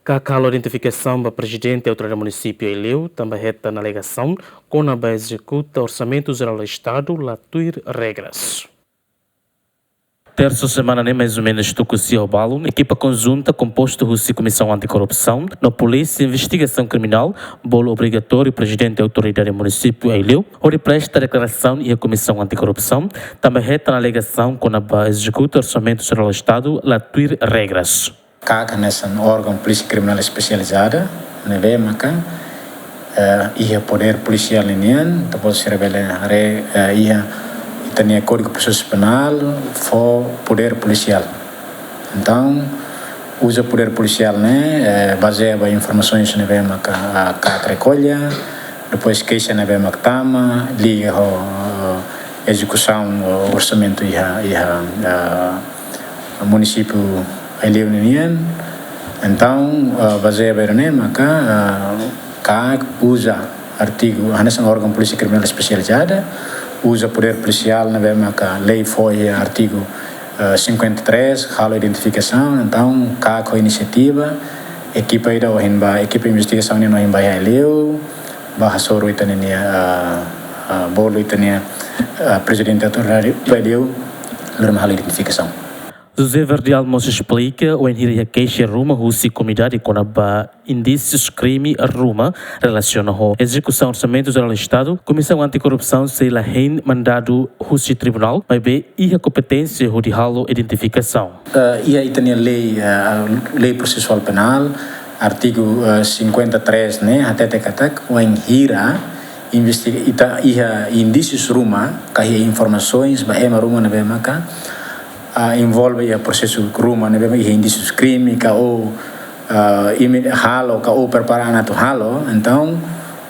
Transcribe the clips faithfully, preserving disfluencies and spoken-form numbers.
KAK halo identifikasaun ba Prezidente Autoridade Munisípiu Aileu, tanba hetan alegasaun kona-ba ezekuta Orsamentu Jerál Estadu la tuir regras. Tersa semana ne'e, mais ou menos tuku sia ho balun, ekipa konjunta kompostu husi Komisaun Antikorrupsaun no Polísia Investigasaun Kriminál bolu obrigatóriu Prezidente Autoridade Munisípiu Aileu hodi presta deklarasaun iha Komisaun Antikorrupsaun, tanba hetan alegasaun kona-ba ezekuta Orsamentu Jerál Estadu la tuir regras. KAK hanesan órgaun Polísia Kriminál Espesializada, ne'ebé maka, eh, iha podér polisiál ninian, ita-boot sira bele haree, eh, iha ita-nia Kódigu Prosesu Penál fó podér polisiál. Entaun, uza podér polisiál ne'e, eh, bazeia ba informasoens ne'ebé maka, ah, KAK rekolla, depois keixa ne'ebé maka tama, liga ho, eh, ezekusaun, eh, orsamentu iha, iha, ah, munisípiu Aileu ninian. Entaun, ah, bazeia ba ida-ne'e maka, ah, KAK uza artigu, hanesan órgaun Polísia Kriminál Espesializada, uza podér polisiál ne'ebé maka lei fó iha artigu, ah, cinquenta e três, halo identifikasaun. Entaun, KAK ho inisiativa, ekipa ida ohin bá, ekipa investigasaun nian ohin bá iha Aileu, bá hasoru ita-nia, ah, ah, bolu ita-nia, ah, Prezidente Autoridade Aileu, lori mai halo identifikasaun. José Verdial mós esplika, wainhira iha keixa ruma husi komunidade kona-ba indísius krime ruma relasiona ho ezekusaun Orsamentu Jerál Estadu, Komisaun Antikorrupsaun sei la hein mandadu husi tribunál, maibé iha kompeténsia hodi halo identifikasaun. Eh, iha ita-nia lei, eh, lei prosesuál penál, artigu, eh, cinquenta e três ne'e hatete katak, wainhira investiga, ita iha indísius ruma, ka iha informasoens ba ema ruma ne'ebé maka, ah, envolve iha prosesu ruma ne'ebé iha indísius krime ka ou, ah, imi halo ka ou prepara ona atu halo, entaun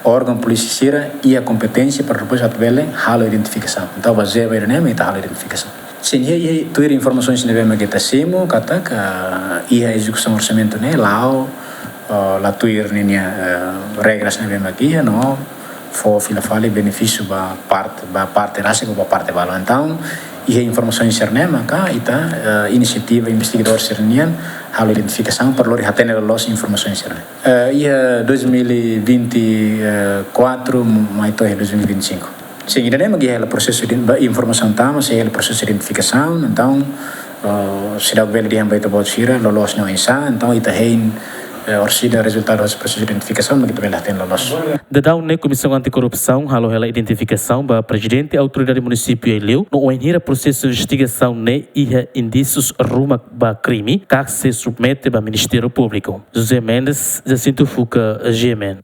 órgaun polísia sira iha kompeténsia para depois atu bele halo identifikasaun. Entaun, bazeia ba ida-ne'e mak ita halo identifikasaun. Sin, iha, iha tuir informasoens ne'ebé mak ita simu, katak iha ezekusaun orsamentu ne'e la'o, ah, la tuir ninia, eh, regras ne'ebé mak iha, no fó fila fali benefísiu ba parte, ba parte rasik ou ba parte balu. Entaun, iha informasoens sira-ne'e maka ita, eh, inisiativa investigadór sira-nian halo identifikasaun para lori hatene loloos informasoens sira-ne'e. Eh, iha dois mil e vinte e quatro mai to'o iha dois mil e vinte e cinco. Sin, ida-ne'e mak iha hela prosesu de, ba, informasaun tama, sei hela prosesu de identifikasaun, entaun, eh, seidauk bele dehan ba ita-boot sira loloos ne'e oinsá, entaun ita hein, eh, orsida rezultadu husi prosesu de identifikasaun, mak ita bele hatene loloos. Daudaun ne'e Komisaun Antikorrupsaun halo hela identifikasaun ba Prezidente Autoridade Munisípiu Aileu, no wainhira prosesu investigasaun ne'e iha indísius ruma ba krime, KAK sei submete ba Ministériu Públiku. José Mendes, Jacinto Fuca, GMN.